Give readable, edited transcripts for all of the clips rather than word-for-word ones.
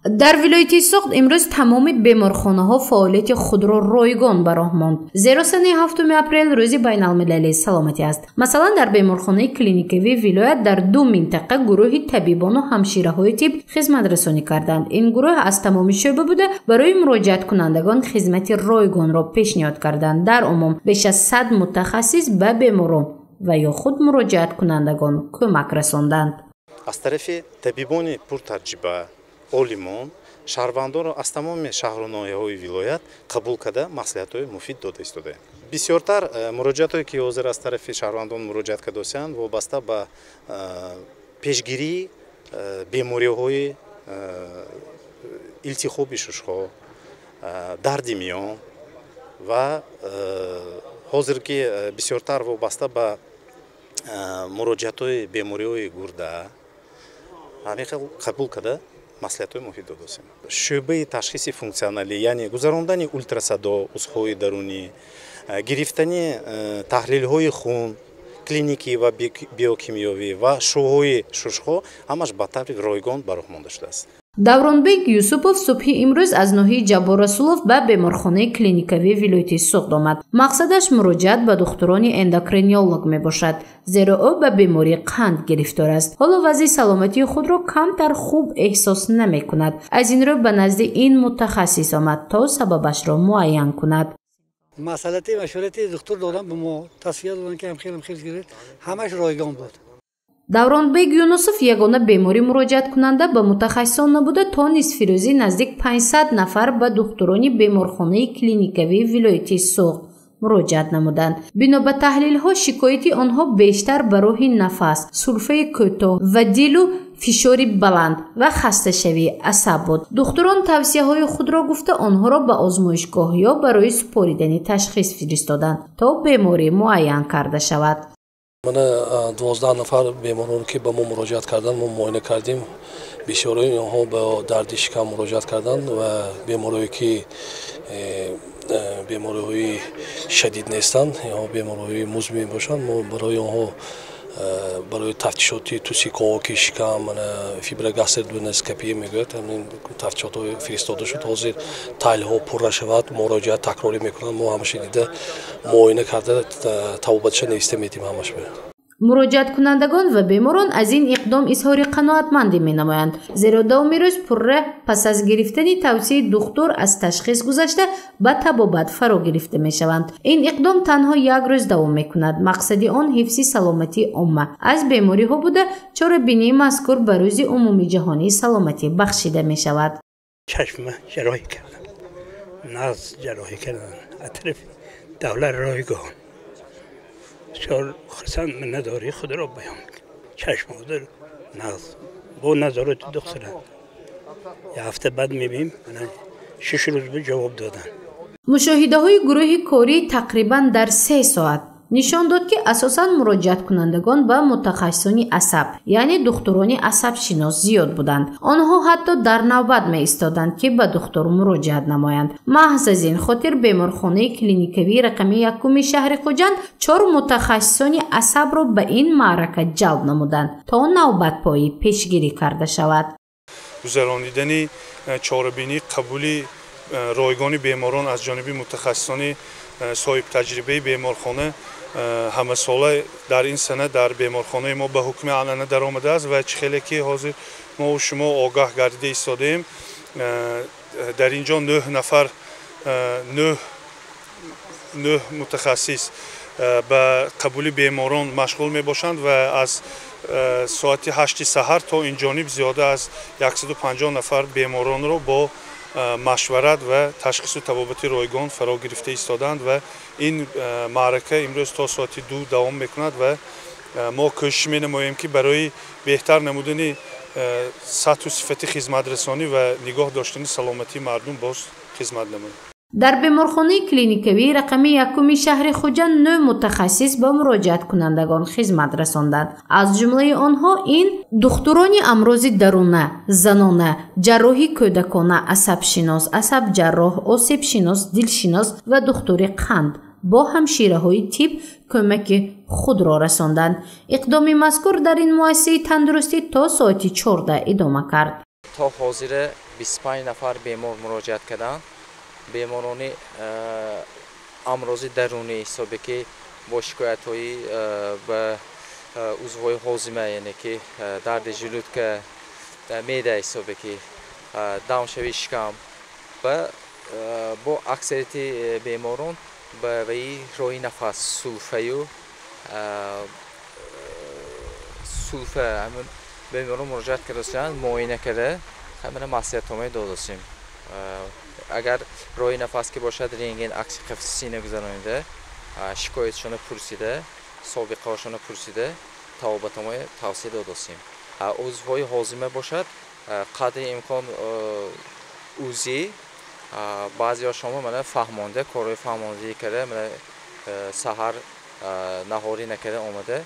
Дар вилояти Суғд имрӯз тамоми беморхонаҳо фаъолияти худро ройгон ба роҳ монд, зеро санаи 7 апрел рӯзи байналмилалии саломатӣ аст. Масалан, дар беморхонаи клиникавии вилоят дар ду минтақа гурӯҳи табибону ҳамшираҳои тиб хизматрасонӣ карданд. Ин гурӯҳ аз тамоми шӯъба буда, барои муроҷиаткунандагон хизмати ройгонро пешниҳод карданд. Дар умум беш аз 100 мутахассис ба беморон ва ё худ муроҷиаткунандагон кӯмак расонданд. Аз тарафи табибони пуртаҷриба, олимон шаҳрвандонро аз тамоми шаҳру ноҳияҳои вилоят қабул карда, маслиҳатҳои муфид дода истодаем. Бисёртар муроҷиатҳое, ки ҳозир аз тарафи шаҳрвандон муроҷиат кардосиянд, вобаста ба пешгирии бемориҳои илтиҳоби шушҳо, дарди миён ва ҳозир ки бисёртар вобаста ба муроҷиатҳои бемориҳои гурда ҳамин хел қабул карда, маслиҳатҳои муфид додосем. Шӯъбаи ташхиси функсионалӣ, яъне гузарондани ултрасадо узвҳои дарунӣ, гирифтани таҳлилҳои хун, клиникӣ ва биокимиёвӣ ва шӯъҳои шушҳо ҳамаш ба таври ройгон ба роҳ монда шудааст. Давронбек Юсупов субҳи имрӯз аз ноҳияи Ҷаббор Расулов ба беморхонаи клиникавии вилояти Суғд омад. Мақсадаш муроҷиат ба духтурони эндокринолог мебошад, зеро ӯ ба бемории қанд гирифтор аст. Ҳоло вазъи саломатии худро камтар хуб эҳсос намекунад. Аз ин рӯ ба назди ин мутахассис омад, то сабабашро муайян кунад. Масъалати машварати духтур додам, ба мо тавсия доданд, ки ҳамхел ҳамхел гиред, ҳамаш ройгон буд. Давронбек Юнусов ягона беморӣ муроҷиаткунанда ба мутахассисон набуда, то нисфирӯзӣ наздик 500 нафар ба духтурони беморхонаи клиникавии вилояти Суғд муроҷиат намуданд. Бино ба таҳлилҳо, шикояти онҳо бештар ба роҳи нафас, сулфаи кӯтоҳ ва дилу фишори баланд ва хасташавии асаб буд. Духтурон тавсияҳои худро гуфта, онҳоро ба озмоишгоҳ ё барои супоридани ташхис фиристоданд, то беморӣ муайян карда шавад. Мана 12 нафар беморон, ки ба мо муроҷиат карданд, мо муоина кардем. Бисёрои онҳо ба дарди шикам муроҷиат карданд ва беморое, ки бемориҳои шадид нестанд, инҳо бемориҳои музмин мебошанд. Мо барои онҳо барои тафтишоти тӯси ковоки шикам, фиброгастродуоденоскопия мегӯяд, ҳамин тафтишотҳо фиристода шуд. Ҳозир таҳлилҳо пурра шавад, муроҷиат такрорӣ мекунанд. Мо ҳамаша дида, муоина карда, табобатша нависта медиҳем ҳамаш. Муроҷиаткунандагон ва беморон аз ин иқдом изҳори қаноатмандӣ менамоянд, зеро давоми рӯз пурра пас аз гирифтани тавсияи духтур аз ташхис гузашта ба табобат фаро гирифта мешаванд. Ин иқдом танҳо як рӯз давом мекунад. Мақсади он ҳифзи саломатии омма аз бемориҳо буда, чорабинии мазкур ба рӯзи умумиҷаҳонии саломатӣ бахшида мешавад. Чашма ҷарроҳӣ кардам, нағз ҷарроҳӣ кардан, аз тарафи давлат ройгон. Бисёр хурсанд, миннатдории худро баён мекунам. Чашм ҳозир нағз, бо назорати духтура. Як ҳафта баъд мебинем, 6 рӯз бо ҷавоб доданд. Мушоҳидаҳои гурӯҳи корӣ тақрибан дар 3 соат нишон дод, ки асосан муроҷиаткунандагон ба мутахассисони асаб, яъне духтурони асабшинос зиёд буданд. Онҳо ҳатто дар навбат меистоданд, ки ба духтур муроҷиат намоянд. Маҳз аз ин хотир беморхонаи клиникавии рақами якуми шаҳри Хуҷанд чор мутахассисони асабро ба ин маърака ҷалб намуданд, то навбатпоӣ пешгирӣ карда шавад. Гузаронидани чорабинии қабули ройгони беморон аз ҷониби мутахассисони соҳибтаҷрибаи беморхона ҳамасола дар ин сана дар беморхонаи мо ба ҳукми анъана даромадааст. Ва чӣ хеле ки ҳозир мо шумо огаҳ гардида истодаем, дар ин ҷо нӯҳ нафар, нӯҳ мутахассис ба қабули беморон машғул мебошанд ва аз соати 8-и саҳар то ин ҷониб зиёда аз 150 нафар беморонро бо машварат ва ташхису табобати ройгон фаро гирифта истодаанд. Ва ин маърака имрӯз то соати 2 давом мекунад ва мо кӯшиш менамоем, ки барои беҳтар намудани сатҳу сифати хизматрасонӣ ва нигоҳ доштани саломатии мардум боз хизмат намоем. Дар беморхонаи клиникавии рақами якуми шаҳри Хуҷанд нӯ мутахассис ба муроҷиаткунандагон хизмат расонданд. Аз ҷумлаи онҳо ин духтурони амрози даруна, занона, ҷарроҳи кӯдакона, асабшинос, асабҷарроҳ, осебшинос, дилшинос ва духтури қанд бо ҳамшираҳои тиб кӯмаки худро расонданд. Иқдоми мазкур дар ин муассисаи тандурустӣ то соати 14 идома кард. То ҳозира 25 нафар бемор муроҷиат карданд. Беморони амрози дарунӣ ҳисобе ки бо шикоятҳои ба узвҳои ҳозима, яъне ки дарди желудка, меъда ҳисобе ки дамшавии шикам ва бо аксарияти беморон ба ваи роҳи нафас сулфаю сулфа ҳамин беморон муроҷиат кардастанд, муоина карда ҳамина маслиҳатҳоме додастем. Агар роҳи нафас ки бошад, рентген акси қафаси сина гузаронида, шикоятшонро пурсида, собиқаҳошонро пурсида, табобатҳои тавсия додастем. Узвҳои ҳозима бошад, қадри имкон УЗИ, баъзеҳошонро мана фаҳмонда, корҳои фаҳмондагӣ карда, мана саҳар наҳорӣ накарда омада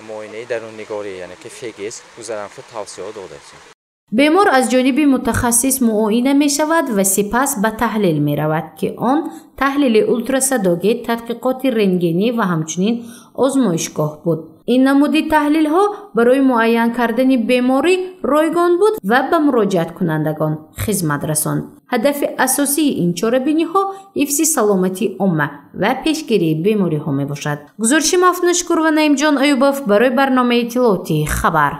муоинаи даруннигорӣ, яъне ки ФГС гузаронда тавсияҳо додастем. Бемор аз ҷониби мутахассис муоина мешавад ва сипас ба таҳлил меравад, ки он таҳлили ултрасадогӣ, тадқиқоти рентгенӣ ва ҳамчунин озмоишгоҳ буд. Ин намуди таҳлилҳо барои муайян кардани беморӣ ройгон буд ва ба муроҷиаткунандагон хизмат расонд. Ҳадафи асосии ин чорабиниҳо ҳифзи саломатии омма ва пешгирии бемориҳо мебошад. Гузориши Мафнушкур ва Наимҷон Аюбов барои барномаи иттилоотии «Хабар».